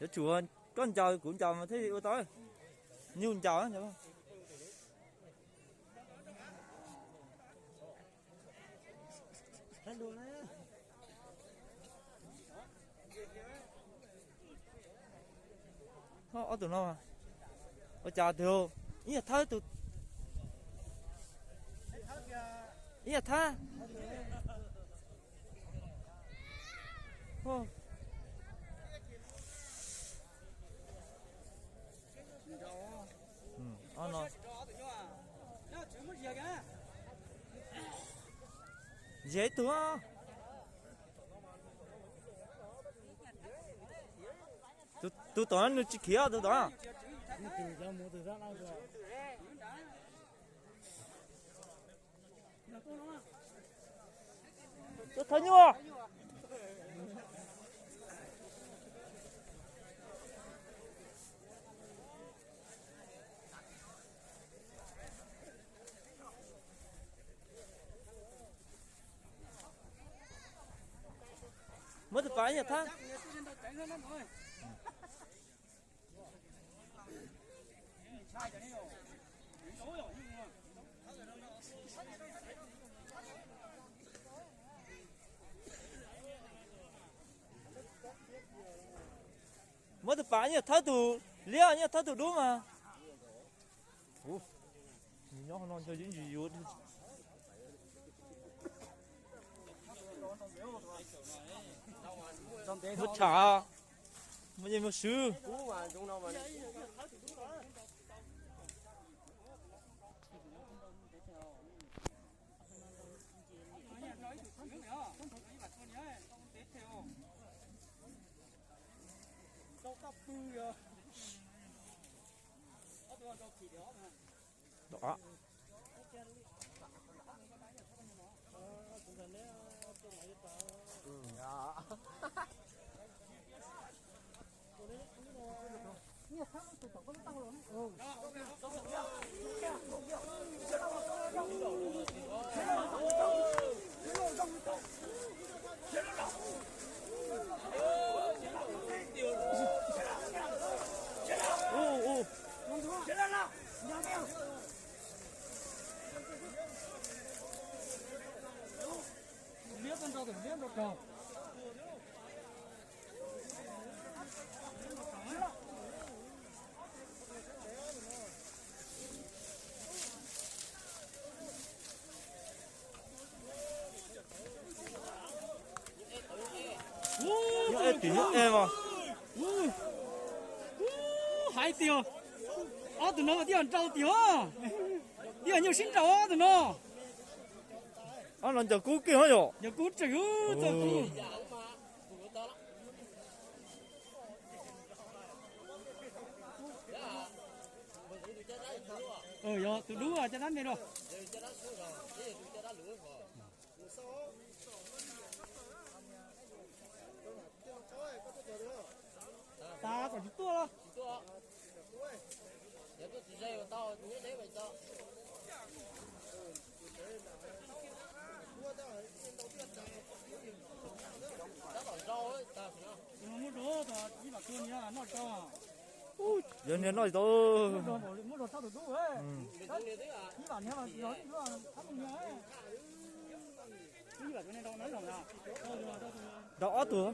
Yuav tsum koj ncaws kuv ncaws mas thiaj ua tau. Nyuj ncaws. Ob tug no ua cas tus ib yam thawb tus, ib yam thawb. Ob no. Ziag ib tug. Tus tom nws tsis khiav tus tom. Thawb nyuj. Muab tus pas ib yam thab. Muab tus pas ib yam thawb tus liab, ib yam thawb tus dub mas. Nyob no ntshe yeej tsis yuav. Muab tsham, muab yeej muab swb. Nyob eb tim nyob eb mas. Hais tias ob tug no mas twb yog nrau tiag, twb yog nyuj sib nrau ob tug no. Ob no ncaws kub kiag yom. Ncaws kub tseem txog kub. Yog tus dub caj dab me dua. Tas kom tsis tuaj los. Muab rau ib vam kuv niag noj tso. Yog niag noj tau. Muab rau thab tus dub. Ib vam niag mas yog ib vam thab tus niag. Nrau ob tug.